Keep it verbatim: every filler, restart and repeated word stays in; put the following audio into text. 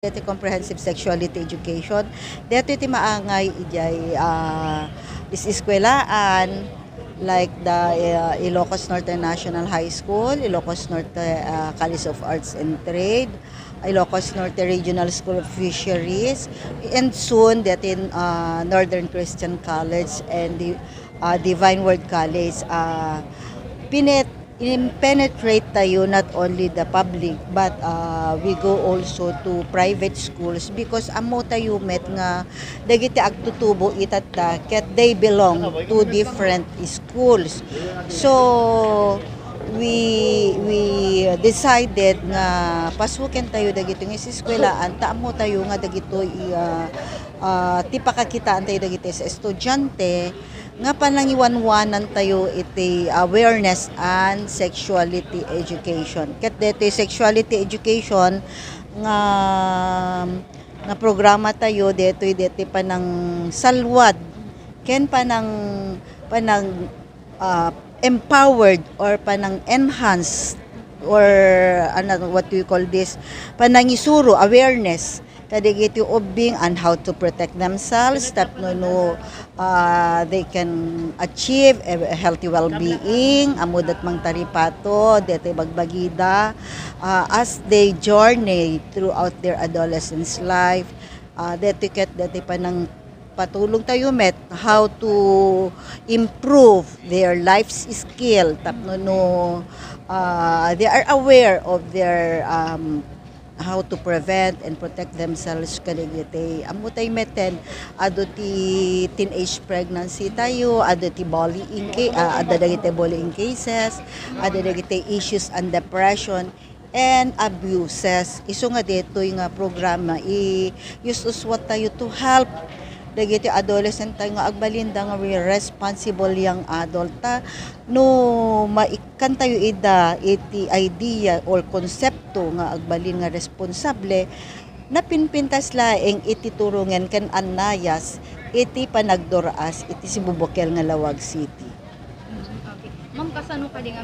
Deti comprehensive sexuality education. Deti ti maangay idiay, ah, is-, eskuelaan, like the, ah, Ilocos Norte National High School, Ilocos Norte, ah, College of Arts and Trade, Ilocos Norte Regional School of Fisheries, and soon, deti, ah, Northern Christian College and the, ah, Divine Word College. Ah, pinet-, in-, penetrate tayo not only the public, but, ah, we go also to private schools because ammo tayo met nga dagiti agtutubo itatta ket they belong to different schools. So, we, we decided nga pasuken tayo dagitoy nga eskuelaan ta ammo tayo nga dagitoy, ah, ah, ti pakakitaan tayo dagiti estudiante nga panangiwanwanan tayo iti awareness and sexuality education. Ket detoy sexuality education nga, nga programa tayo, detoy, detoy panangsalwad ken panang, panang, ah, empowered or panang-enhance or, ano, what do you call this, panangisuro, awareness kadagiti ubbing on how to protect themselves tapno no, ah, they can achieve a healthy well-being, ammoda ti mangtaripato, deti bagbagida, ah, as they journey throughout their adolescence life. Ah, deti ket, deti panang patulong tayo met how to improve their life's skill tapno no, ah, they are aware of their, um, how to prevent and protect themselves kadagiti ammo tayo meten, adu ti teenage pregnancy tayo, adu ti bullying ca-, ah, adda dagiti bullying cases, adda dagiti issues and depression and abuses. Isu nga detoy nga programa, i-use-uswat tayo to help dagiti adolescent tayo nga agbalinda nga responsible young adult ta no maikkan tayo ida iti idea or konsepto nga agbalin nga responsable, napinpintas laeng iti turongen ken annayas iti panagdur-as iti sibubukel nga Laoag City. Okay. Ma'am, kasano kadi nga